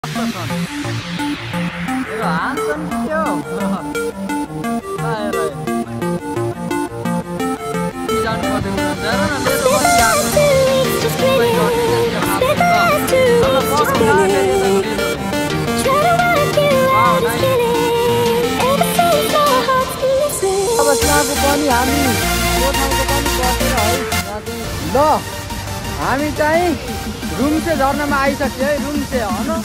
हामी चाहिँ रुम्से झर्नामा आइसक्यो है। रुम्से हो न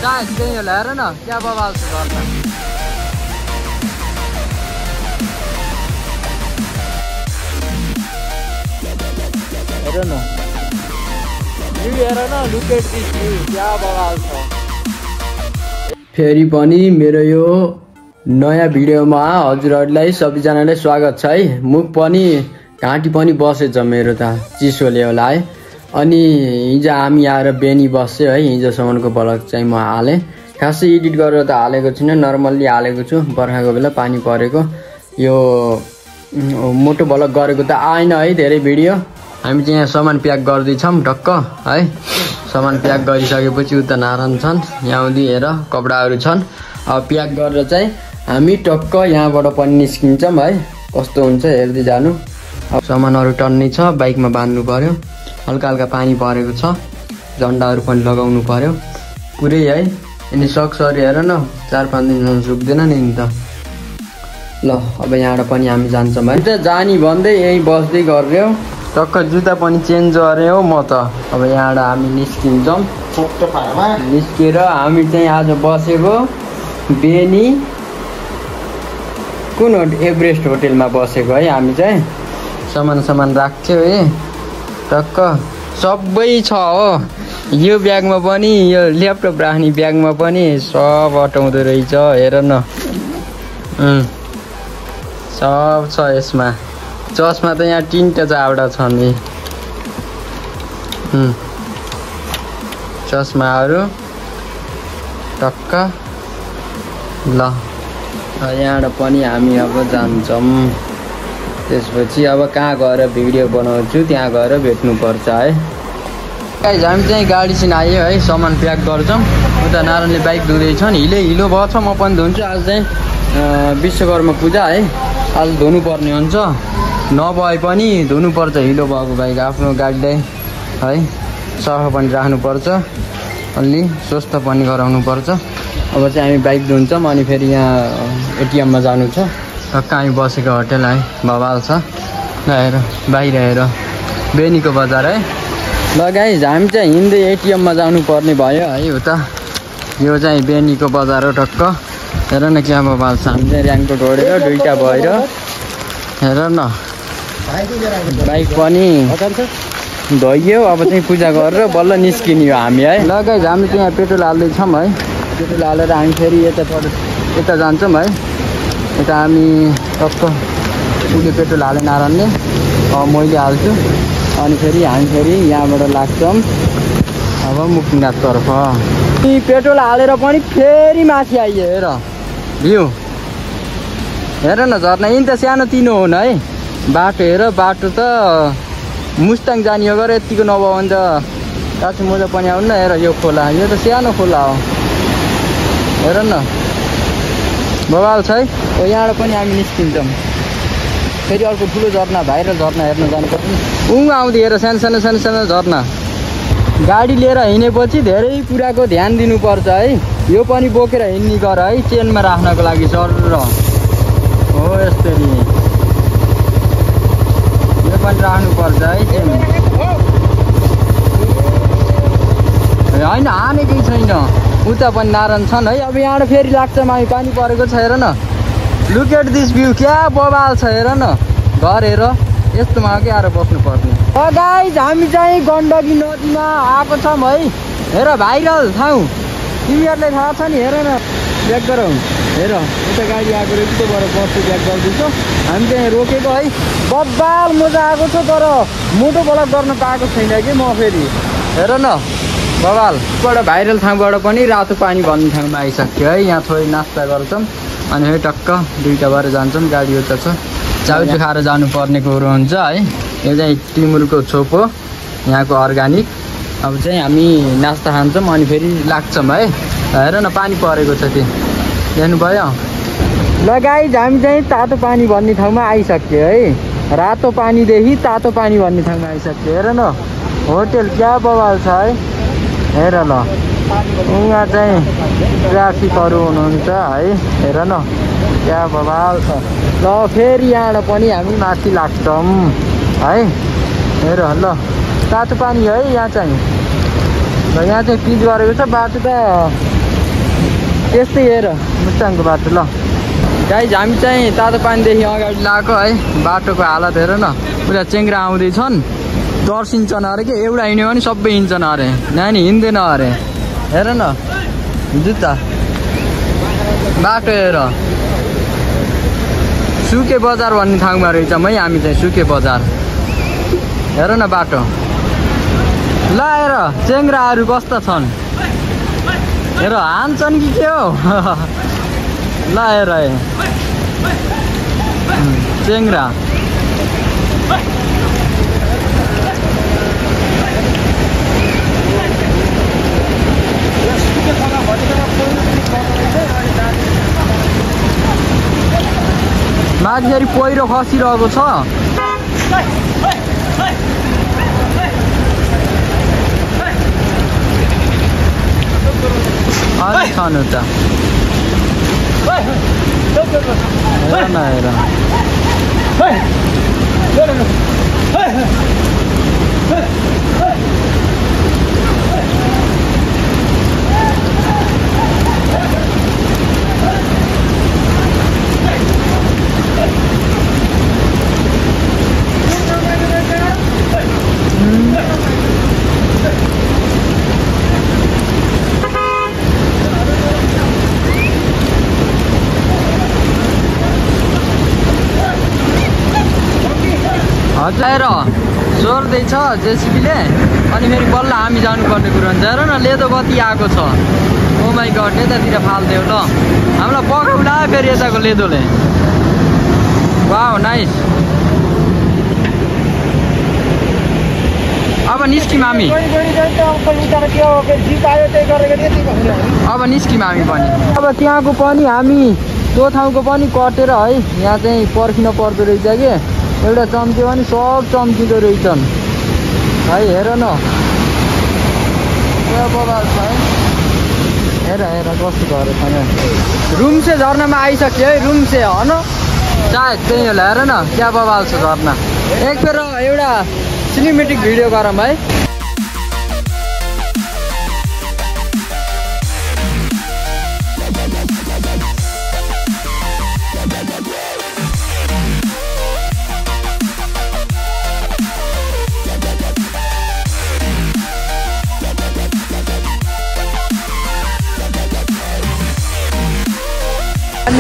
त्यही होला हेर न क्या बवाल छ झर्ना। हेर न भ्यू हेर न, लुक एट दिस भ्यू, क्या बवाल छ। फेरि पनि मेरो यो नयाँ भिडियोमा हजुरहरूलाई सबैजनालाई स्वागत छ है। मुख पनि घाँटी पनि बसेछ मेरो त चिसोले होला है। अनि हिजो हामी आएर बेनी बस्यो है। हिजोसम्मको ब्लग चाहिँ म हालेँ, खासै एडिट गरेर त हालेको छुइनँ, नर्मल्ली हालेको छु। बर्खाको बेला पानी परेको यो मोटो ब्लग गरेको त आएन है धेरै भिडियो। हामी चाहिँ यहाँ सामान प्याक गर्दैछौँ ढक्क है। सामान प्याक गरिसकेपछि उता नारायण छन्, यहाँ आउँदै हेर कपडाहरू छन्। अब प्याक गरेर चाहिँ हामी टक्क यहाँबाट पनि निस्किन्छौँ है। कस्तो हुन्छ हेर्दै जानु। अब सामानहरू टन्नै छ, बाइकमा बाँध्नु पर्यो। हल्का हल्का पानी परेको छ, झन्डाहरू पनि लगाउनु पर्यो पुरै है। अनि सक्सहरू हेर न 4-5 दिनसम्म सुक्दैन नि त। ल अब यहाँबाट पनि हामी जान्छौँ है। त जानी भन्दै यहीँ बस्दै गऱ्यो, टक्क जुत्ता पनि चेन्ज गरे हो म त। अब यहाँबाट हामी निस्किन्छौँ। निस्केर हामी चाहिँ आज बसेको बेनी कुन एभरेस्ट होटेलमा बसेको है। हामी चाहिँ सामान राख्थ्यो है, टक्क सबै छ हो। यो ब्यागमा पनि, यो ल्यापटप राख्ने ब्यागमा पनि सब अटाउँदो रहेछ हेर न। सब छ यसमा। चस्मा त यहाँ 3टा चावटा छन् नि। चस्माहरू टक्क। ल यहाँबाट पनि हामी अब जान्छौँ। त्यसपछि अब कहाँ गएर भिडियो बनाउँछु त्यहाँ गएर भेट्नुपर्छ है। गाइस हामी चाहिँ गाडी चाहिँ आयो है, सामान प्याक गर्छौँ। उता नारायणले बाइक धुँदैछन्, हिलो भयो छ, म पनि धुन्छु। आज चाहिँ विश्वकर्मा पूजा है, आज धुनुपर्ने हुन्छ। नभए पनि धुनुपर्छ हिलो भएको बाइक, आफ्नो गाडीलाई है सफा पनि राख्नुपर्छ, अलि स्वस्थ पनि गराउनुपर्छ। अब चाहिँ हामी बाइक धुन्छौँ अनि फेरि यहाँ एटिएममा जानु छ। टक्क हामी बसेको होटेल है, बवाल छ। हेर बाहिर हेर बेनीको बजार है। ल गाइस हामी चाहिँ हिँड्दै एटिएममा जानुपर्ने भयो है उता। यो चाहिँ बेनीको बजार हो टक्क। हेर न क्या बवाल छ। हामी चाहिँ ऱ्याङ्को ढोडेर 2टा भएर हेर न बाइक पनि धोइयो। अब चाहिँ पूजा गरेर बल्ल निस्किने हो हामी है। ल गाइस हामी चाहिँ यहाँ पेट्रोल हाल्दैछौँ है। पेट्रोल हालेर हामी फेरि यता जान्छौँ है। यता हामी टक्क उसले पेट्रोल हाले नारायणले, मैले हाल्छु। अनि फेरि हामी फेरि यहाँबाट लाग्छौँ अब मुक्तिनाथतर्फ। पेट्रोल हालेर पनि फेरि माथि आइयो हेर भ्यू हेर न झर्ना। यिन त सानो तिनो हो है बाटो। हेर बाटो त मुस्ताङ जाने हो गएर यतिको नभयो भने त काठमाडौँ मोजा पनि आउनु न। हेर यो खोला, यो त सानो खोला हो हेर न, बवाल छ है। यहाँबाट पनि हामी निस्किन्छौँ। फेरि अर्को ठुलो झर्ना, भाइरल झर्ना हेर्न जानुपर्छ। आउँदै हेर सानो सानो झर्ना। गाडी लिएर हिँडेपछि धेरै कुराको ध्यान दिनुपर्छ है। यो पनि बोकेर हिँड्ने गर है, चेनमा राख्नको लागि सर हो यसरी। यो पनि राख्नुपर्छ है चेन। होइन हानेकै छैन। उता पनि नारायण छन् है। अब यहाँबाट फेरि लाग्छौँ हामी, पानी परेको छ हेर न। लुक एट दिस भ्यू, क्या बवाल छ हेर न। घर हेर यस्तोमा के आएर बस्नुपर्ने। गाइस हामी चाहिँ गण्डकी नदीमा आएको छौँ है। हेर भाइरल ठाउँ, तिमीहरूलाई थाहा छ नि। हेर न ब्याक गरौँ, हेर उता गाडी आएको रहेछ, त्यहाँबाट बस्छु ब्याक गर्दैछ। हामी चाहिँ रोकेको है। बब्बाल मजा आएको छ, तर मोटो ब्लग गर्न पाएको छैन कि म फेरि। हेर न बवाल। भाइरल ठाउँबाट पनि रातो पानी भन्ने ठाउँमा आइसक्यो है। यहाँ थोरै नास्ता गर्छौँ अनि फेरि टक्क 2टा भएर जान्छौँ। गाडी उता छ, चाउचाउ खाएर जानुपर्ने कुरो हुन्छ है। यो चाहिँ टिमुरको छोप हो, यहाँको अर्ग्यानिक अब चाहिँ हामी नास्ता खान्छौँ अनि फेरि लाग्छौँ है। हेर न पानी परेको छ त्यो हेर्नुभयो। ल गाइज हामी चाहिँ तातो पानी भन्ने ठाउँमा आइसक्यो है। रातो पानीदेखि तातो पानी भन्ने ठाउँमा आइसक्यो। हेर न होटेल क्या बवाल छ है। हेर ल यहाँ चाहिँ ट्राफिकहरू हुनुहुन्छ है। हेर न क्या बवाल छ। ल फेरि यहाँबाट पनि हामी माथि लाग्छौँ है। हेर ल तातो पानी है यहाँ चाहिँ। ल यहाँ चाहिँ पिच गरेको छ बाटो त त्यस्तै। हेर मुस्ताङको बाटो। ल गाइज हामी चाहिँ तातो पानीदेखि अगाडि लगाएको है। बाटोको हालत हेर न पुरा चेङ्ग्रा आउँदैछन् तर्सिन्छन् अरे के। एउटा हिँड्यो भने सबै हिँड्छन् अरे नानी हिँड्दैन अरे। हेर न जुत्ता बाटो हेर। सुके बजार भन्ने ठाउँमा रहेछ है हामी चाहिँ सुके बजार। हेर न बाटो। ल हेर चेङ्ग्राहरू कस्ता छन्। हेर हान्छन् कि के हो। ल हेर चेङ्ग्रा। माथि फेरि पहिरो खसिरहेको छ। अझै छन् उता। हेर न हेर हजुर सोर्दैछ जेसिबीले अनि फेरि बल्ल हामी जानुपर्ने कुरो हुन्छ। हेर न लेदो बत्ती आएको छ। ओ माइ गड यतातिर फाल्दियो ल हामीलाई पकाउला फेरि यताको लेदोले। Wow nice. अब निस्किम हामी। अब निस्किम हामी पनि। अब त्यहाँको पनि हामी त्यो ठाउँको पनि कटेर है यहाँ चाहिँ पर्खिन पर्दो रहेछ कि। एउटा चम्क्यो भने सब चम्किँदो रहेछन् है। हेर न क्या बवाल छ है। हेर हेर कस्तो घर छ। रुम से झर्नामा आइसक्यो है। रुम से हो न सायद त्यही होला। हेर न क्या बवाल छ झर्ना। एक फेर एउटा सिनेमेटिक भिडियो गरौँ है।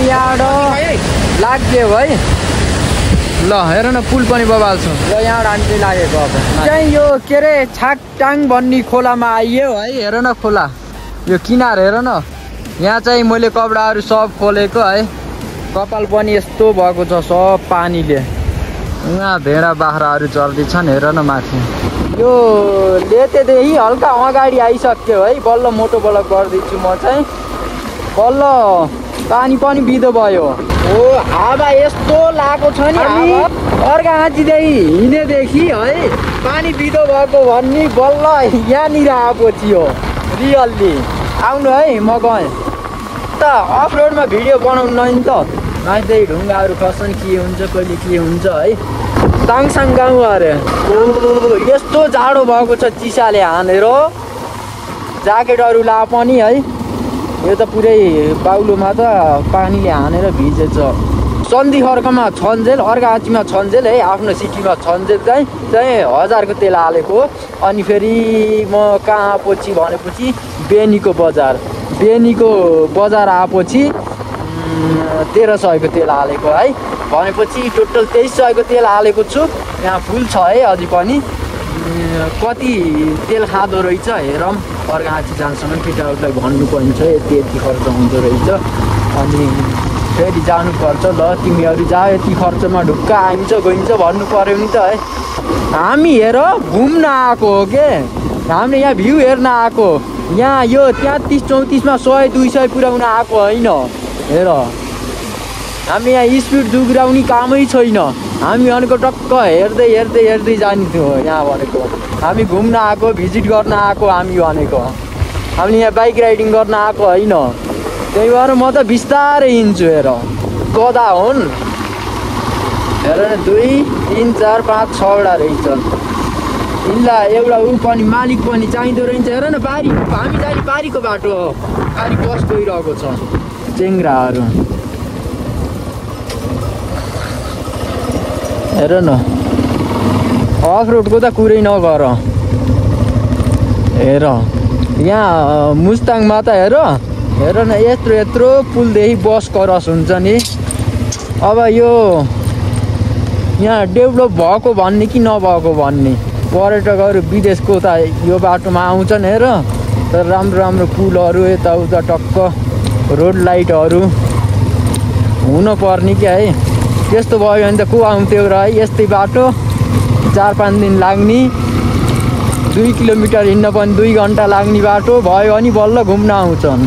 यहाँबाट लाग्यो है। ल हेर न पुल पनि बवाल छ। ल यहाँबाट हामी चाहिँ लागेको अब चाहिँ यो के अरे छाकटाङ भन्ने खोलामा आइयो है। हेर न खोला यो किनार हेर न। यहाँ चाहिँ मैले कपडाहरू सब खोलेको है। कपाल पनि यस्तो भएको छ सब पानीले। यहाँ भेडा बाख्राहरू चल्दैछन्। हेर न माथि यो लेतेदेखि हल्का अगाडि आइसक्यो है। बल्ल मोटो बल्ल गर्दैछु म चाहिँ। बल्ल पानी पनि बिदो भयो। ओ हावा यस्तो लागेको छ नि। अर्घाँचीदेखि हिँडेदेखि है पानी बिदो भएको भन्ने बल्ल यहाँनिर आएपछि हो रियल्ली। आउनु है म गएँ त अफ रोडमा भिडियो बनाउनु नि त। माथि ढुङ्गाहरू खस्छन् के हुन्छ कहिले के हुन्छ है। साङसाङ गाउँ अरे। ओ यस्तो जाडो भएको छ चिसाले हानेर। ज्याकेटहरू ला पनि है। यो त पुरै बाउलोमा त पानीले हानेर भिजेछ। सन्धि खर्कमा छन्जेल अर्घाँचीमा छन्जेल है। आफ्नो सिटीमा छन्जेल चाहिँ 1000को तेल हालेको। अनि फेरि म कहाँ आएपछि भनेपछि बेनीको बजार आएपछि 1300को तेल हालेको है। भनेपछि टोटल 2300को तेल हालेको छु। यहाँ फुल छ है अझै पनि। कति तेल खाँदो रहेछ हेरौँ। अर्घाँची जान्छन् केटाहरूलाई भन्नुपर्ने छ यति यति खर्च हुँदो रहेछ। अनि फेरि जानुपर्छ। ल तिमीहरू जा यति खर्चमा ढुक्क आइन्छ गइन्छ भन्नु पर्यो नि त है। हामी हेर घुम्न आएको हो के हामीले यहाँ भ्यू हेर्न आएको यहाँ यो 33-34 मा 100-200 पुर्याउन आएको होइन हेर हामीले यहाँ स्पिड दुग्राउने कामै छैन हामी भनेको टक्क हेर्दै हेर्दै हेर्दै जाने थियो यहाँ भनेको हामी घुम्न आएको भिजिट गर्न आएको हामी भनेको हामीले यहाँ बाइक राइडिङ गर्न आएको होइन त्यही भएर म त बिस्तारै हिँड्छु हेर गधा हुन् हेर न 2 3 4 5 6वटा रहेछन् इल्ला एउटा ऊ पनि मालिक पनि चाहिँदो रहेछ हेर न पारी हामी जाने पारीको बाटो हो पारी बस गइरहेको छ चेङ्ग्राहरू हेर न अफ रोडको त कुरै नगर हेर यहाँ मुस्ताङमा त हेर न यत्रो पुलदेखि बस क्रस हुन्छ नि अब यो यहाँ डेभलप भएको भन्ने कि नभएको भन्ने पर्यटकहरू विदेशको त यो बाटोमा आउँछन् हेर तर राम्रो पुलहरू यताउता टक्क रोड लाइटहरू हुन पर्ने क्या है त्यस्तो भयो भने त को आउँथ्यो र है यस्तै बाटो 4-5 दिन लाग्ने 2 किलोमिटर हिँड्न पनि 2 घन्टा लाग्ने बाटो भयो भने बल्ल घुम्न आउँछन्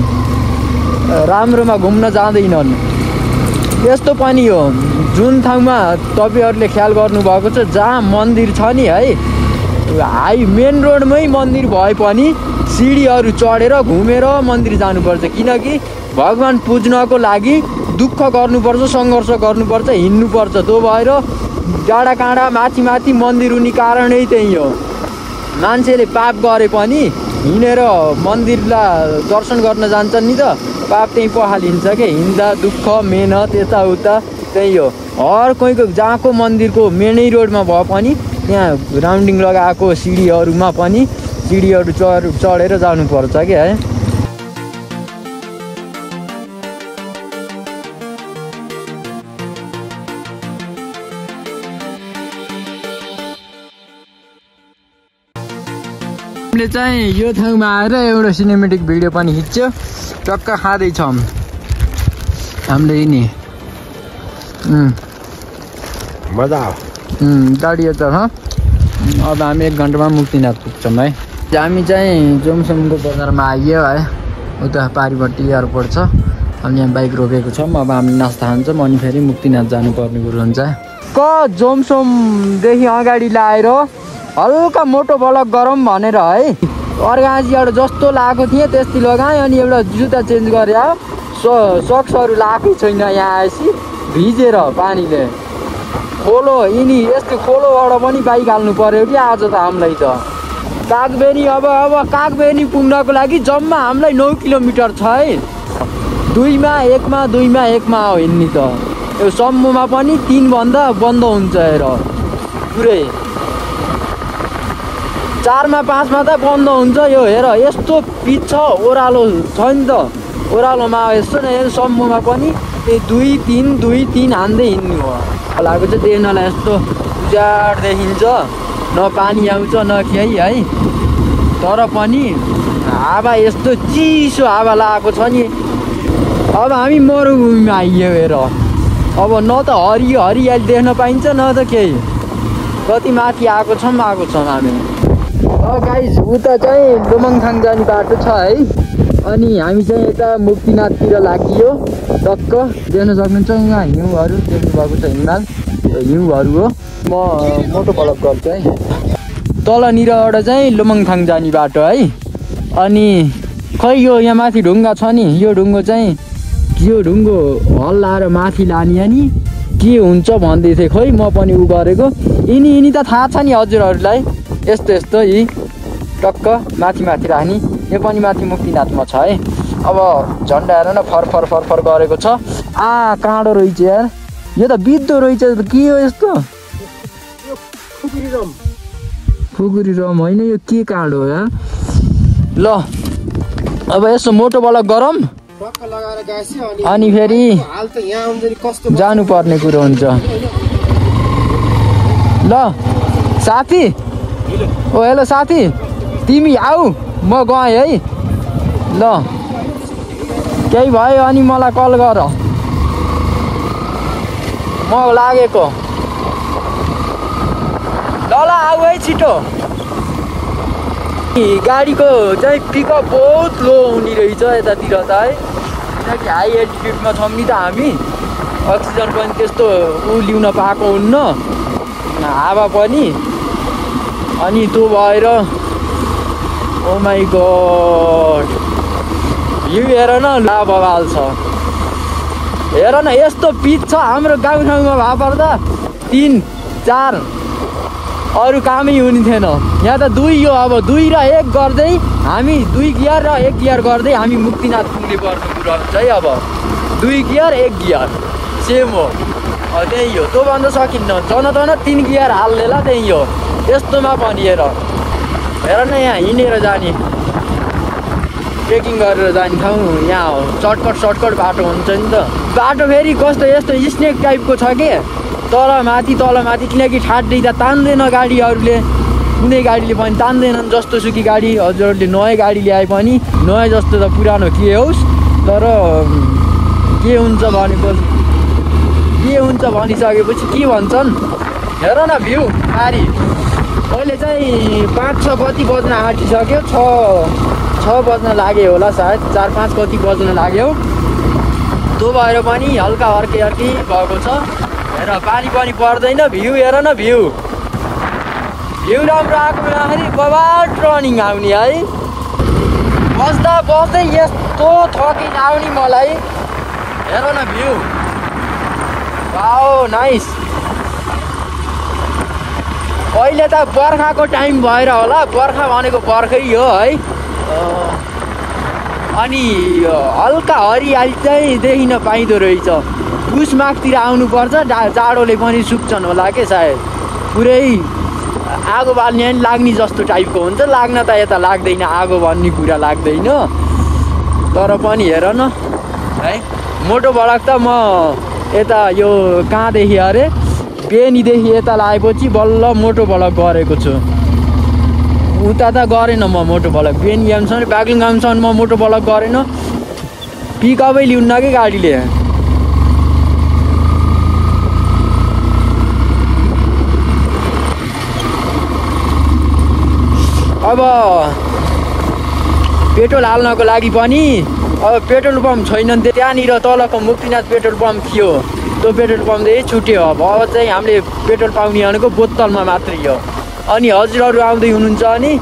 राम्रोमा घुम्न जाँदैनन् यस्तो पनि हो जुन ठाउँमा तपाईहरुले ख्याल गर्नुभएको छ जहाँ मन्दिर छ नि है हाई मेन रोडमै मन्दिर भए पनि सिडीहरू चढेर घुमेर मन्दिर जानुपर्छ किनकि भगवान पुज्नको लागि दुःख गर्नुपर्छ सङ्घर्ष गर्नुपर्छ हिँड्नुपर्छ त्यो भएर डाँडा काँडा माथि मन्दिर हुने कारणै त्यही हो मान्छेले पाप गरे पनि हिँडेर मन्दिरलाई दर्शन गर्न जान्छन् नि त पाप त्यही पहालिन्छ के हिँड्दा दुःख मेहनत यताउता त्यही हो हर कोहीको जहाँको मन्दिरको मेनै रोडमा भए पनि त्यहाँ राउन्डिङ लगाएको सिडीहरूमा पनि सिडीहरू चढेर जानुपर्छ के है हामीले चाहिँ यो ठाउँमा आएर एउटा सिनेमेटिक भिडियो पनि खिच्यो टक्क खाँदैछौँ हामीले नि मजा आयो गाडी यता छ अब हामी 1 घन्टामा मुक्तिनाथ पुग्छौँ है हामी चाहिँ जोमसोमको बजारमा आइयो है उता पारिपट्टि एयरपोर्ट छ अनि यहाँ बाइक रोकेको छौँ अब हामी नास्ता खान्छौँ अनि फेरि मुक्तिनाथ जानुपर्ने कुरो हुन्छ जोमसोमदेखि अगाडि लाएर हल्का मोटो ब्लक गरौँ भनेर है अर्गाँजीबाट जस्तो लगाएको थिएँ त्यस्तै लगाएँ अनि एउटा जुत्ता चेन्ज गरे सक्सहरू लगाएकै छैन यहाँ आएपछि भिजेर पानीले खोलो यिनी यस्तो खोलोबाट पनि बाइक हाल्नु पर्यो कि आज त हामीलाई त कागबेनी अब कागबेनी पुग्नको लागि जम्मा हामीलाई 9 किलोमिटर छ है 2मा 1मा 2मा 1मा हो हिँड्ने त यो सम्ममा पनि 3 भन्दा बन्द हुन्छ हेर पुरै 4मा 5मा त बन्द हुन्छ यो हेर यस्तो पिच छ ओह्रालो छ नि त ओह्रालोमा यस्तो न हेर सम्ममा पनि 2-3 हान्दै हिँड्नु हो लागेको चाहिँ देख्नलाई यस्तो उजाड देखिन्छ न पानी आउँछ न केही है तर पनि हावा यस्तो चिसो हावा लागेको छ नि अब हामी मरुभूमिमा आइयो हेर अब न त हरियाली देख्न पाइन्छ न त केही कति माथि आएको छौँ हामी गाइस उता चाहिँ दोमङथाङ जाने बाटो छ है अनि हामी चाहिँ यता मुक्तिनाथतिर लागियो टक्क देख्न सक्नुहुन्छ यहाँ हिउँहरू देख्नुभएको छ हिउँहरू हो म मोटो ब्लक गर्छु है तलनिरबाट चाहिँ लोमङथाङ जाने बाटो है अनि खै यो यहाँ माथि ढुङ्गा छ नि यो ढुङ्गो चाहिँ यो ढुङ्गो हल्लाएर माथि लाने नि के हुन्छ भन्दै थिएँ खै म पनि उ गरेको यिनी त थाहा छ नि हजुरहरूलाई यस्तो यी टक्क माथि राख्ने यो पनि माथि मुक्तिनाथमा छ है अब झन्डा हेर न फर गरेको छ काँडो रहेछ यार यो त बित्दो रहेछ के हो यस्तो खुकुरी रम होइन यो के काँडो हो यार ल अब यसो मोटो ब्लक गरौँ अनि फेरि जानु पर्ने कुरो हुन्छ ल साथी ओ हेलो साथी तिमी आऊ म गएँ है ल केही भयो अनि मलाई कल गर म लागेको ल आऊ है छिटो गाडीको चाहिँ पिकअप बहुत लो हुने रहेछ यतातिर त है, किनकि हाई एल्टिट्युडमा छौँ नि त हामी। अक्सिजन पनि त्यस्तो लिउन पाएको हुन्न, हावा पनि। अनि त्यो भएर ओ माई गॉड भ्यू हेर न, लाभवाल छ हेर न। यस्तो पिच छ हाम्रो गाउँठाउँमा भए पर्दा 3 4 अरू कामै हुने थिएन। यहाँ त 2 यो अब 2 र 1 गर्दै हामी 2 गियर र 1 गियर गर्दै हामी मुक्तिनाथ पुग्ने पर्ने कुरा हुन्छ है। अब 2 गियर 1 गियर सेम हो, त्यही हो। त्यो भन्न सकिन्न, जन 3 गियर हाल्नेला त्यही हो। यस्तोमा पनि हेर न, यहाँ हिँडेर जाने ट्रेकिङ गरेर जाने ठाउँ यहाँ हो। सर्टकट बाटो हुन्छ नि त। बाटो फेरि कस्तो यस्तो स्नेक टाइपको छ के, तल माथि, किनकि ठाड्दै त तान्दैन गाडीहरूले, कुनै गाडीले पनि तान्दैनन्। जस्तो सुकी गाडी हजुरहरूले नयाँ गाडी ल्याए पनि नयाँ जस्तो त पुरानो के होस्, तर के हुन्छ भनिसकेपछि के भन्छन् हेर न भ्यू पारी। अहिले चाहिँ 5-6 कति बज्न आँटिसक्यो, 6 बज्न लाग्यो होला सायद, 4-5 कति बज्न लाग्यो। त्यो भएर पनि हल्का अर्कै भएको छ। हेर पानी पनि पर्दैन, भ्यू हेर न, भ्यू राम्रो आएको बेलाखेरि बबाल रनिङ आउने है। बस्दै यस्तो थकिन आउने मलाई। हेर न भ्यू, वाओ नाइस। अहिले त बर्खाको टाइम भएर होला, बर्खा भनेको बर्खै हो है। अनि हल्का हरियाली चाहिँ देखिन पाइँदो रहेछ। पुसमाघतिर आउनुपर्छ, जाडोले पनि सुक्छन् होला के सायद। पुरै आगो बाल्ने पनि लाग्ने जस्तो टाइपको हुन्छ। लाग्न त यता लाग्दैन, आगो भन्ने कुरा लाग्दैन, तर पनि हेर न है। मोटो भडक त म यता यो कहाँदेखि अरे बेनीदेखि यता लागेपछि बल्ल मोटो भडक गरेको छु। उता त गरेन म मोटो भडक, बेनी गाउँसम्म बाग्लुङ गाउँसम्म म मोटो भडक गरेन। पिकअपै लिउन्न कि गाडीले। अब पेट्रोल हाल्नको लागि पनि अब पेट्रोल पम्प छैनन्। त्यहाँनिर तलको मुक्तिनाथ पेट्रोल पम्प थियो, त्यो पेट्रोल पम्पदेखि छुट्यो। अब चाहिँ हामीले पेट्रोल पाउने भनेको बोतलमा मात्रै हो। अनि हजुरहरू आउँदै हुनुहुन्छ अनि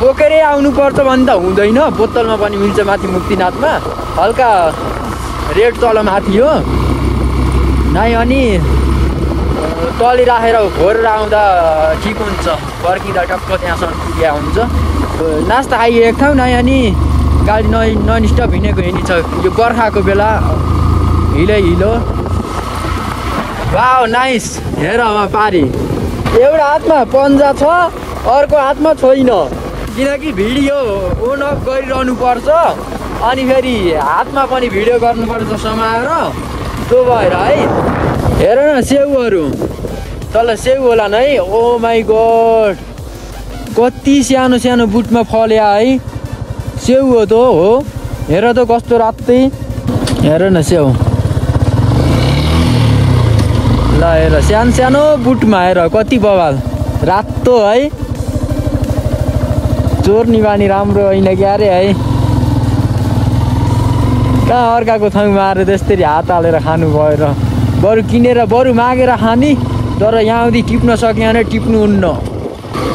बोकेरै आउनुपर्छ भने त हुँदैन, बोतलमा पनि मिल्छ माथि मुक्तिनाथमा। हल्का रेट तल माथि हो नै, अनि तली राखेर घोरेर आउँदा ठिक हुन्छ। फर्किँदा टक्क त्यहाँसम्म पुगेको हुन्छ। नास्ता खाइएको ठाउँ नै, अनि गाडी नन स्टप हिँडेको छ। यो बर्खाको बेला हिलो वाओ नाइस। हेर पारी, एउटा हातमा पन्जा छ, अर्को हातमा छैन, किनकि भिडियो अन अफ गरिरहनु पर्छ। अनि फेरि हातमा पनि भिडियो गर्नुपर्छ समाएर। त्यो भएर है हेर न सेउहरू, तल सेउ होला नै। ओ माई गॉड कति सानो बुटमा फल्या है। सेउ हो त हो, हेर त कस्तो रातै। हेर न सेउ, ल हेर सानो बुटमा हेर कति बवाल रातो है। चोर्नी बानी राम्रो होइन क्यारे है। कहाँ अर्काको ठाउँमा आएर त्यस्तरी हात हालेर खानु भएर, बरु किनेर बरु मागेर खाने। तर यहाँ आउँदै टिप्न सक्यो भने टिप्नुहुन्न।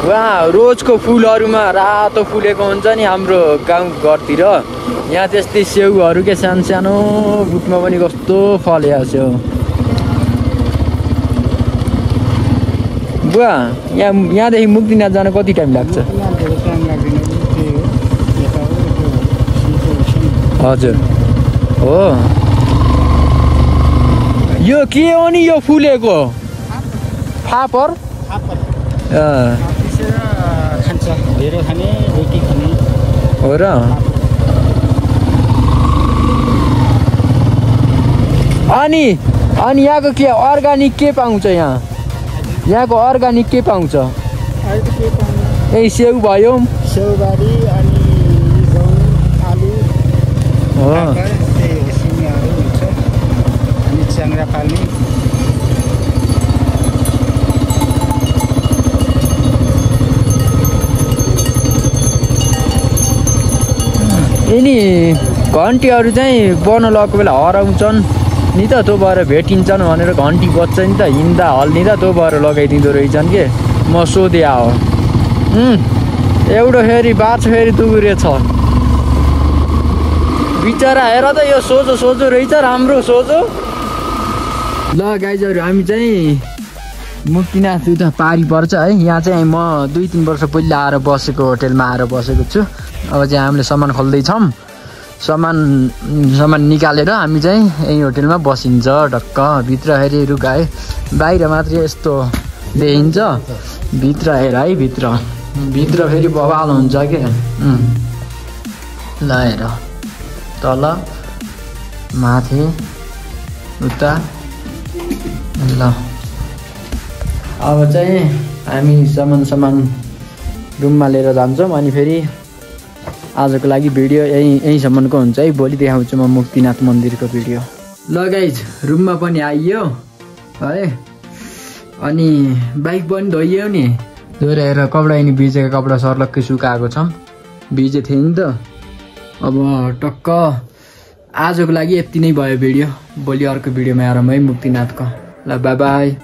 वहाँ रोजको फुलहरूमा रातो फुलेको हुन्छ नि हाम्रो गाउँ घरतिर, यहाँ त्यस्तै सेउहरू के सानो बुटमा पनि कस्तो फलेको सेउ। बुवा यहाँदेखि मुक्तिनाथ जान कति टाइम लाग्छ? हजुर हो। यो के हो नि यो फुलेको? फापर हो र। अनि यहाँको के अर्ग्यानिक के पाउँछ? यहाँको अर्ग्यानिक के पाउँछ? यही सेउ भयो, सेउबारी अनि गहुँ आलु हो, सिमीहरू हुन्छ, अनि च्याङ्रा पाल्ने। यिनी घन्टीहरू चाहिँ बन्न लगेको बेला हराउँछन् नि त त्यो भएर भेटिन्छन् भनेर घन्टी बज्छ नि त हिँड्दा हल्लिँदा त्यो भएर लगाइदिँदो रहेछन् के म सोधे हो एउटा फेरि बाछो फेरि दुगुरेछ बिचरा हेर त यो सोझो सोझो रहेछ राम्रो सोझो ल गाइजहरू हामी चाहिँ मुक्तिनाथ उता पारी पर्छ है यहाँ चाहिँ म 2-3 वर्ष पहिला आएर बसेको होटेलमा आएर बसेको छु अब चाहिँ हामीले सामान खोल्दैछौँ सामान निकालेर हामी चाहिँ यही होटेलमा बसिन्छ ढक्क भित्र हेरी रुख है बाहिर मात्रै यस्तो देखिन्छ भित्र हेर है भित्र फेरि बवाल हुन्छ के ल हेर तल माथि उता ल अब चाहिँ हामी सामान रुममा लिएर जान्छौँ अनि फेरि आजको लागि भिडियो यहीँसम्मको हुन्छ है भोलि देखाउँछु म मुक्तिनाथ मन्दिरको भिडियो ल गाइज रुममा पनि आइयो है अनि बाइक पनि धोइयो नि धोएर हेर कपडा यिनी भिजेको कपडा सर्लक्कै सुकाएको छ भिजे थियो नि त अब टक्क आजको लागि यति नै भयो भिडियो भोलि अर्को भिडियोमा आएर है मुक्तिनाथको ल बाई बाई